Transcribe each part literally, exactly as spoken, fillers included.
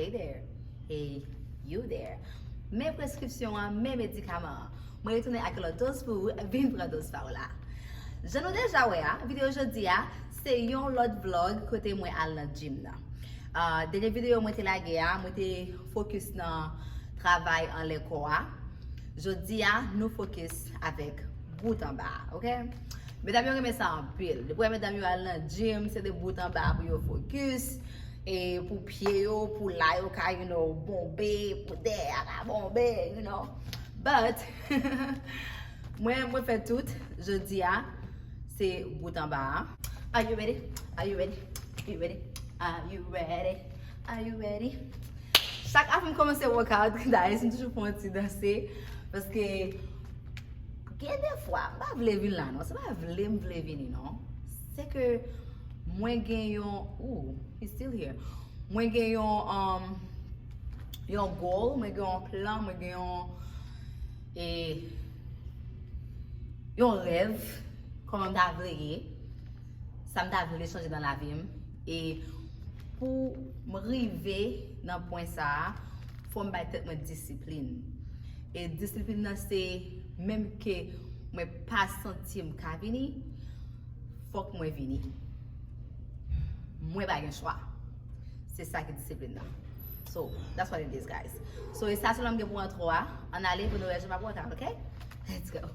Hey there. Hey, you there. Men preskripsyon an, men medikaman an. Mwen retounen ak lòt doz pou ou, vin pran doz pa w la. Jan nou deja wè a, videyo jodi a, se yon lòt vlog kote mwen al nan gym nan. Ah, dènye videyo mwen te lage a, mwen te fokis nan travay anlè kò a. Jodi a, nou fokis avèk bout anba a, oke? Medam yo renmen sa anpil. Depi w wè medam yo al nan gym, se de bout anba a pou yo fokis. E pou pye yo, pou la yo ka, you know, bonbe, pou dèyè a ka bonbe, you know. But, mwen, mwen fè tout, jodi a, se bout anba a. Are you ready? Are you ready? Are you ready? Are you ready? Are you ready? Chak apre m kòmanse workout, guys, m toujou fè yon ti danse. Paske gen de fwa, m pa vle vin la non. Se pa vle m vle vini non. Se ke mwen gen yon, ooh, he's still here. Mwen gen yon, um, yon goal, mwen gen yon plan, mwen gen yon, e, yon rèv, kòman m ta vle ye, sa m ta vle chanje nan lavi m. E pou m rive nan pwen sa a, fò m bay tèt mwen disiplin. E disiplin nan se, menm ke mwen pa santi m ka vini, fòk mwen vini. Mwen pa gen chwa. Se sa ki disiplin nan. So, that's what it is, guys. So, e sa sèlman m gen pou entro a. Ann ale pou nou wè jan m ap workout, oke? Let's go.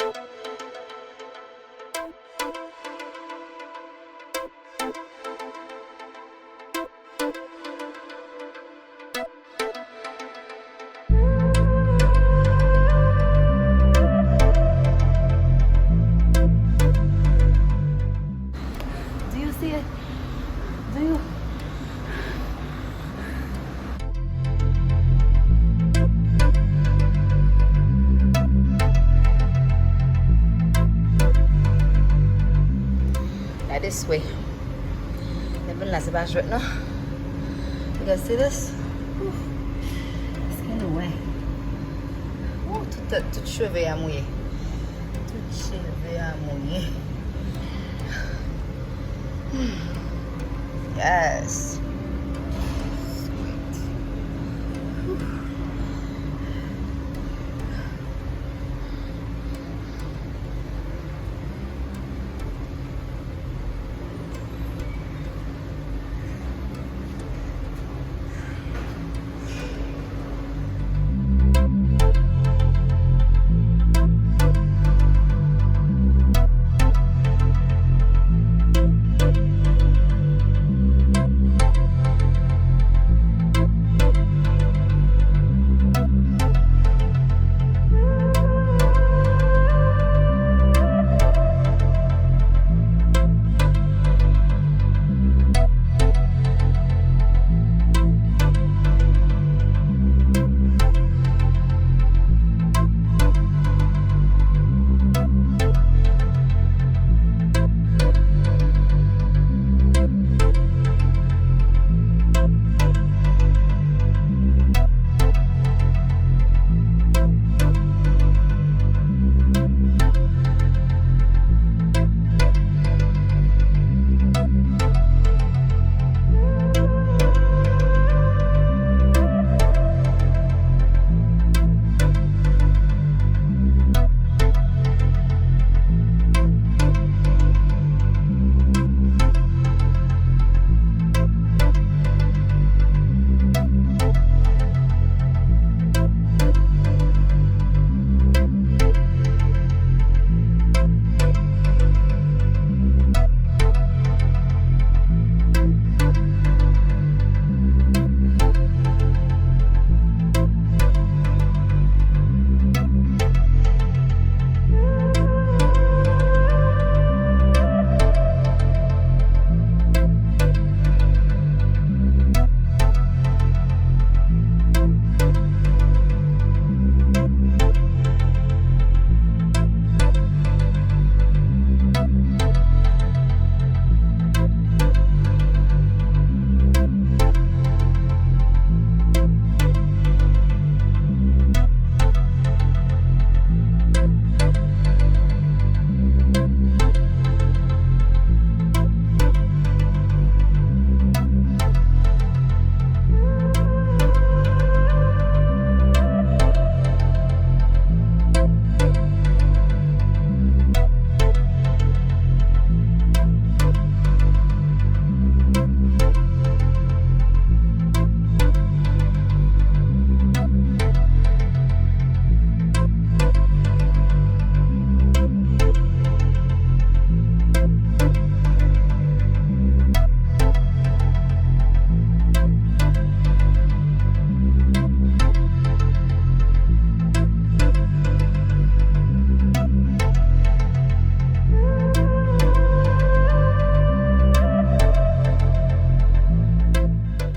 Do you see it? Do you? Gade swe. Depi la, se pa jwèt, non. You guys see this? Whew. It's getting wet. Whew, tout, tout cheve a mouye. Tout cheve a mouye. Yes. Sweat. Whew.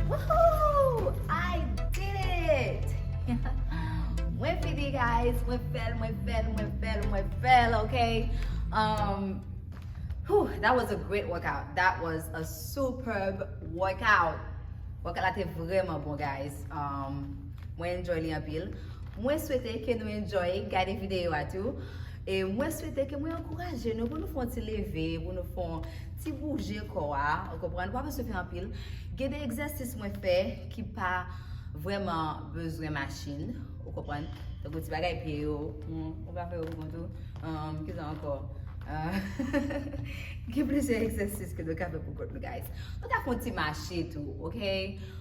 Woohoo! I did it! Mwen fini, guys. Mwen fè l, mwen fè l, mwen fè l, mwen fè l, ok? Um, whew, that was a great workout. That was a superb workout. Workout la te vrèman bon, guys. Um, mwen enjoy li anpil. Mwen swete ke nou enjoy gade videyo a tou. E mwen swete ke mwen ankouraje nou pou nou fè yon ti leve, pou nou fè yon ti bouje kò a, ou konprann? Ou pa bezwen fè anpil. Gen de egzèsis mwen fè ki pa vrèman bezwen machin, ou konprann? Tankou ti bagay pye yo, hmm, ou ka fè yo pou kont ou. Um, kisa ankò? Ah, gen plizyè egzèsis ke nou ka fè pou kont nou, guys. Nou ka fè yon ti mache tou, ok?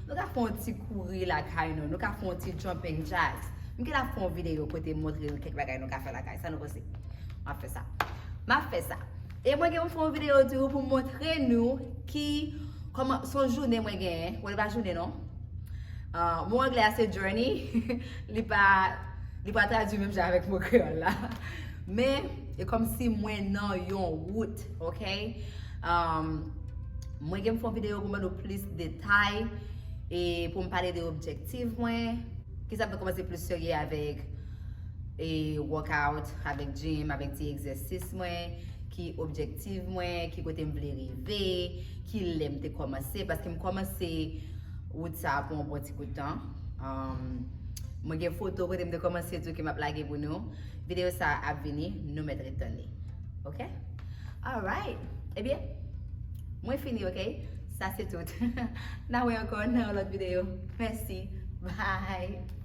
Nou ka fè yon ti kouri lakay nou, nou ka fè yon ti jumping jacks. M gen la fè yon videyo kote m montre nou kèk bagay nou ka fè lakay. Sa nou panse? M ap fè sa. M ap fè sa. E mwen gen pou m fè yon videyo tou pou m montre nou ki kòman son jounen mwen genyen. Wè, li pa jounen non. Uh, mo anglè a se journey. Li pa li pa tradui menm jan avèk mo kreyòl la. Men e kòmsi mwen nan yon wout, ok? Um, mwen gen pou fè yon videyo pou m ban nou plis detay e pou m pale de objektif mwen. Ki sa m te kòmanse plis serye avèk e workout, avèk gym, avèk ti egzèsis mwen, ki objektif mwen, ki kote m vle rive, ki lè m te kòmanse, paske m kòmanse wout sa a pou yon bon ti kout tan. Um, mwen gen foto kote m te kòmanse tou ke m ap lage pou nou. Videyo sa a ap vini, nou mèt ret tann li. Ok? Alright. Ebyen, mwen fini, ok? Sa se tout. N a wè ankò nan yon lòt videyo. Mèsi. Bye.